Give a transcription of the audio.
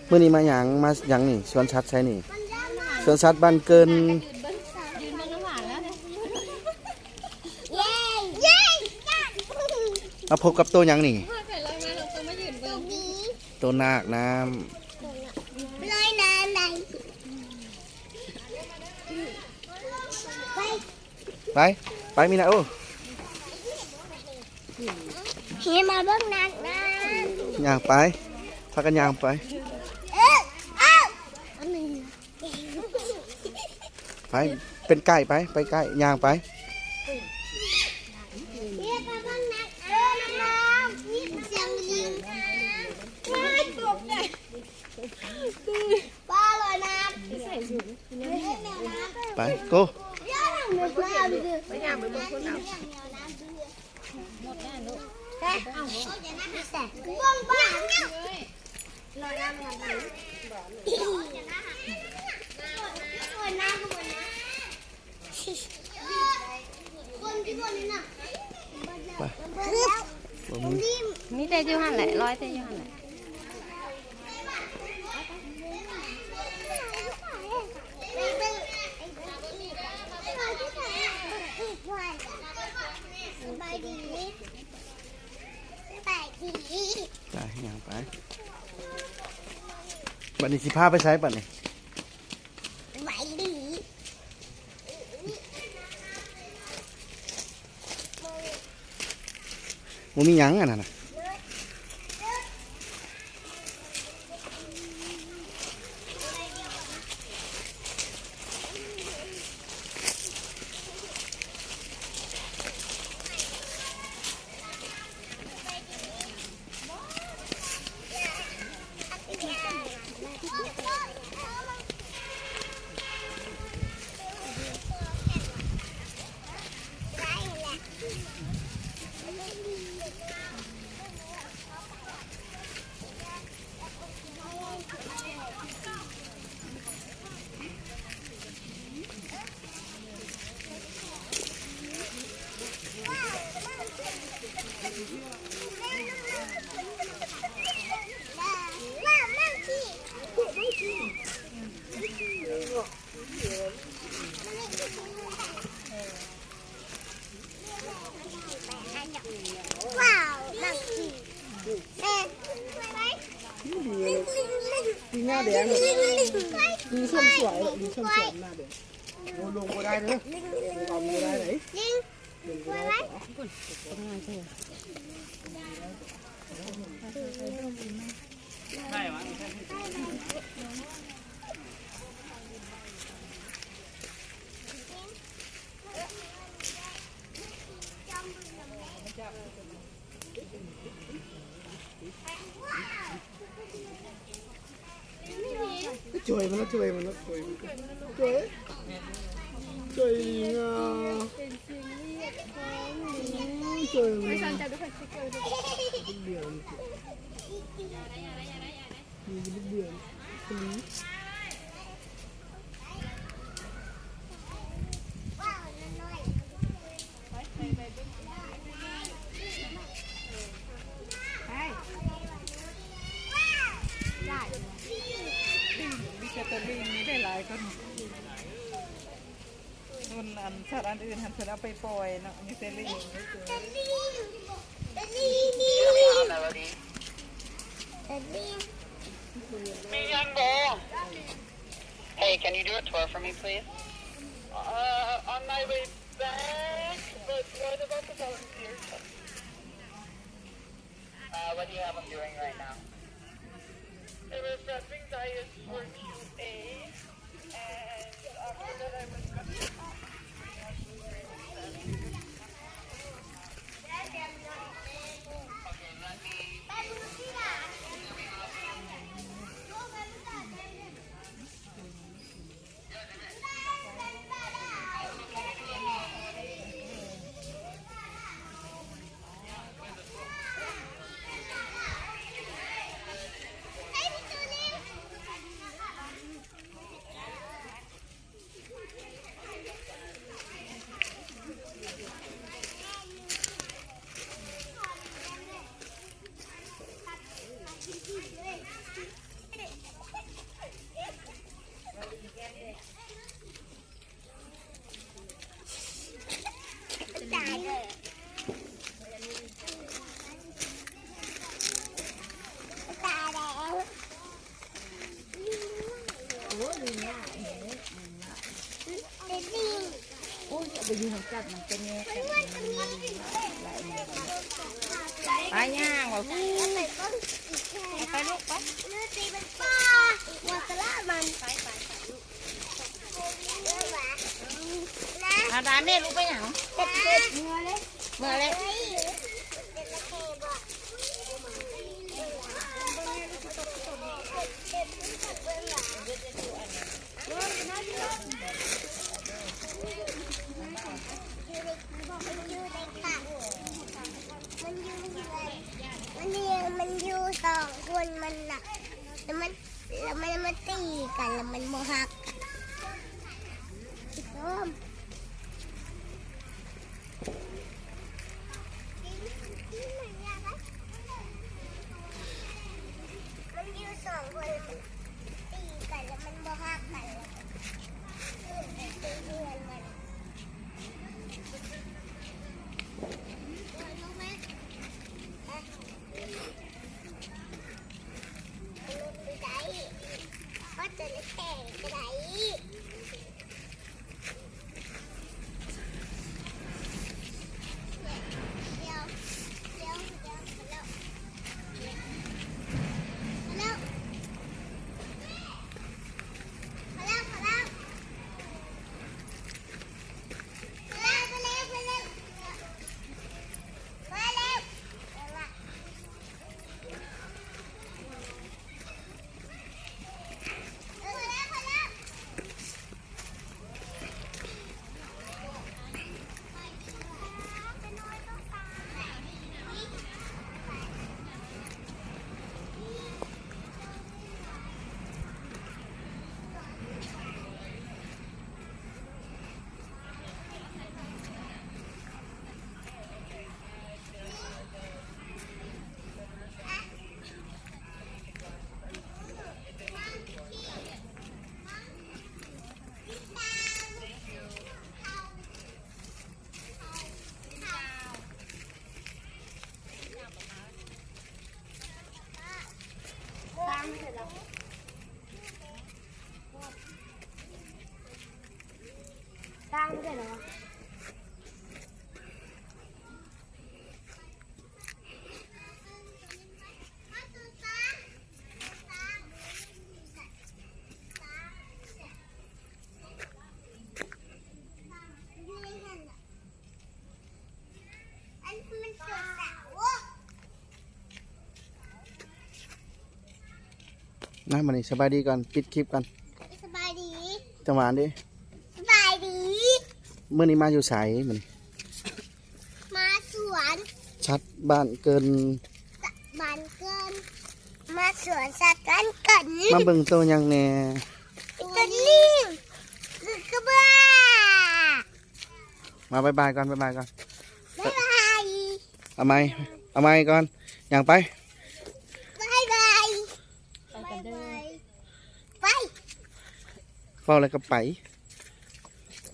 ມື້ນີ້ມາຫຍັງ ມາຫຍັງນີ້ ສວນສັດໃສນີ້ ສວນສັດບ້ານເກີນ. ມາພົບກັບໂຕຫຍັງນີ້ ໂຕນາກນ້ຳ. ໄປ ໄປມີນາໂອ ເຮມາເບິ່ງນາກນ້ຳ. ຍ່າງໄປ ພາກັນຍ່າງໄປ. ໄປ ເປັນໄກ່ໄປ ໄປໄກ່ ຍ່າງໄປ. ໄປ ໂກ. ໄປ ບໍ່ມີ ມີແຕ່ຢູ່ຫັ້ນແຫຼະ ລອຍແຕ່ຢູ່ຫັ້ນແຫຼະ. ໄປ ຍ່າງໄປ ບັດນີ້ຊິພາໄປໃສບັດນີ້? ໄປດີ ບໍ່ມີຫຍັງອັນນັ້ນນະ. ว้าว หน้าแดง ลิงส้มสวย ลิงส้มสวย หน้าแดง. โอ้ ลงบ่ได้เด้อ ลงบ่ได้เด้อ ลงบ่ได้เด้อ. ช่วยมันละ ช่วยมันละ ช่วยมันละ ช่วย ช่วยลิงอ่ะ ช่วยมันละ เดือน มีแต่ตัวลิง มีได้หลายคน คนอัน สัตว์อันอื่นหั้นเพิ่นเอาไปปล่อยเนาะ มีแต่ลิง มีหยังบ่? Hey, can you do a tour for me, please? Uh, on my way back, but what about the volunteers? Uh, what do you have them doing right now? They were prepping diets for Q A, and after that I was ທີ່ເຮົາຈັບມັນເປັນແຍກກັນ ໄປຍ່າງວ່າ ໄປລູກໄປ ອາດາແມ່ລູກໄປຫຍັງ? ເມືອເລີຍ ເມືອເລີຍ. ມັນຢູ່ ມັນຢູ່ສອງຄົນມັນນະ ແລ້ວມັນ ແລ້ວມັນມາຕີກັນ ແລ້ວມັນບໍ່ຮັກ. ມັນຢູ່ສອງຄົນ ມັນຕີກັນ ແລ້ວມັນບໍ່ຮັກກັນ ແລ້ວມັນໄປເຮືອນມັນ. ນະ ມານີ້ ສະບາຍດີກ່ອນ ປິດຄລິບກ່ອນ. ສະບາຍດີ ຈັງຫວະນີ້ ສະບາຍດີ. ມື້ນີ້ມາຢູ່ໃສ? ມື້ນີ້ ມາສວນ ສັດບ້ານເກີນ ສັດບ້ານເກີນ ມາສວນສັດບ້ານເກີນ. ມາເບິ່ງໂຕຫຍັງແດ່? ໂຕນີ້ ຄືກະບາ. ມາບາຍບາຍກ່ອນ ບາຍບາຍກ່ອນ ບາຍບາຍ. ເອົາໃໝ່ ເອົາໃໝ່ກ່ອນ ຍ່າງໄປ ບາຍບາຍ ໄປກັນເດີ ໄປ ເວົ້າແລ້ວກໍໄປ.